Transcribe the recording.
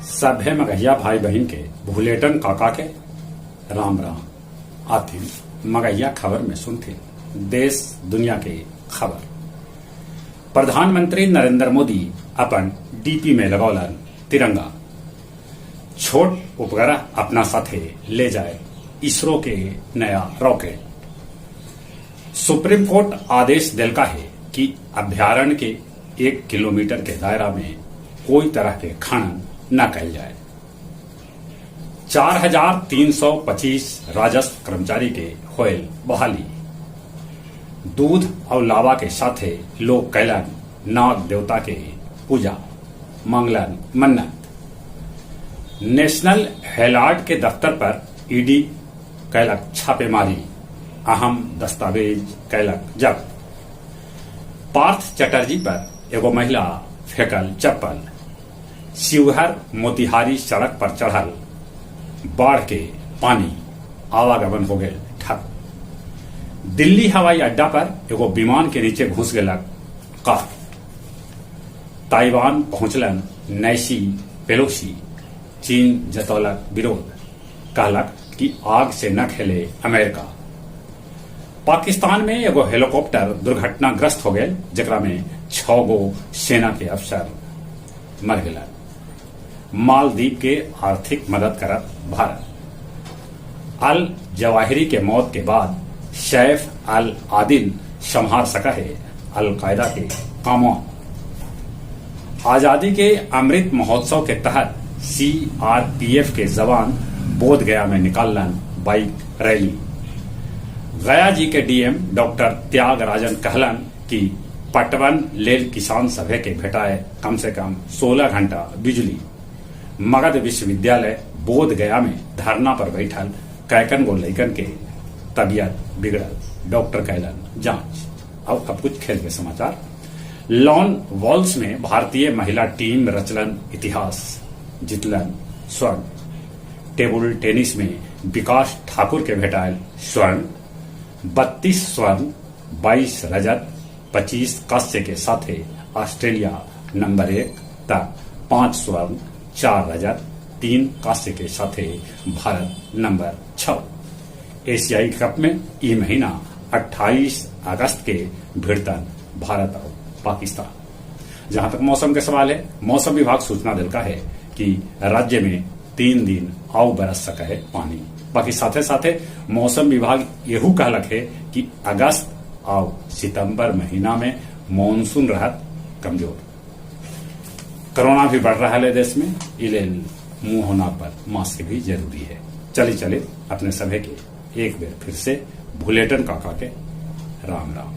सभे मगहिया भाई बहिन के भुलेटन काका के राम राम। आथिन मगहिया खबर में सुनथिन देश दुनिया के खबर। प्रधानमंत्री नरेंद्र मोदी अपन डीपी में लगौलन तिरंगा। छोट उपग्रह अपना साथे ले जाए इसरो के नया रॉकेट। सुप्रीम कोर्ट आदेश देलका हे कि अभ्यारण्य के 1 किलोमीटर के दायरा में कोई तरह के खनन न कैल जाए। 4325 राजस्व कर्मचारी के होयल बहाली। दूध और लावा के साथे लोग कैलन नाग देवता के पूजा, मांगलन मन्नत। नेशनल हेराल्ड के दफ्तर पर ईडी कैलक छापेमारी, अहम दस्तावेज कैलक जब्त। पार्थ चटर्जी पर एगो महिला फेंकल चप्पल। शिवहर मोतिहारी सड़क पर चढ़ल बाढ़ के पानी, आवागमन हो गेल ठप। दिल्ली हवाई अड्डा पर एगो विमान के नीचे घुस गेलक कार। ताइवान पहुंचलन नैन्सी पेलोसी, चीन जतौलक विरोध, कहलक कि आग से न खेले अमेरिका। पाकिस्तान में एगो हेलीकॉप्टर दुर्घटनाग्रस्त हो गेल, जेकरा में 6 गो सेना के अफसर मर गेलन। मालदीव के आर्थिक मदद करत भारत। अल जवाहिरी के मौत के बाद सैफ अल आदिल संभार सका है अलकायदा के कामों। आजादी के अमृत महोत्सव के तहत सीआरपीएफ के जवान बोध गया में निकालन बाइक रैली। गया जी के डीएम डॉक्टर त्यागराजन कहलन कि पटवन लेल किसान सभे के भेटाए कम से कम 16 घंटा बिजली। मगध विश्वविद्यालय बोध गया में धरना पर बैठल कैकन गो लैकन के तबियत बिगड़ल, डॉक्टर कैलन जांच। अब कुछ खेल के समाचार। लॉन बॉल्स में भारतीय महिला टीम रचलन इतिहास, जितलन स्वर्ण। टेबल टेनिस में विकास ठाकुर के भेटायल स्वर्ण, 32 स्वर्ण, 22 रजत, 25 कांस्य के साथे ऑस्ट्रेलिया नंबर 1 तक 5 स्वर्ण, 4 रजत, 3 कांस्य के साथे भारत नंबर 6। एशियाई कप में ई महीना 28 अगस्त के भिड़तन भारत और पाकिस्तान। जहां तक मौसम के सवाल है, मौसम विभाग सूचना दिलका है कि राज्य में 3 दिन आउ बरस सका है पानी। बाकी साथे साथे मौसम विभाग यहू कहलक है कि अगस्त और सितंबर महीना में मानसून रहत कमजोर। कोरोना भी बढ़ रहा है देश में, इले मुंह होना पर मास्क भी जरूरी है। चले चले अपने सभे के एक बार फिर से भुलेटन काका के राम राम।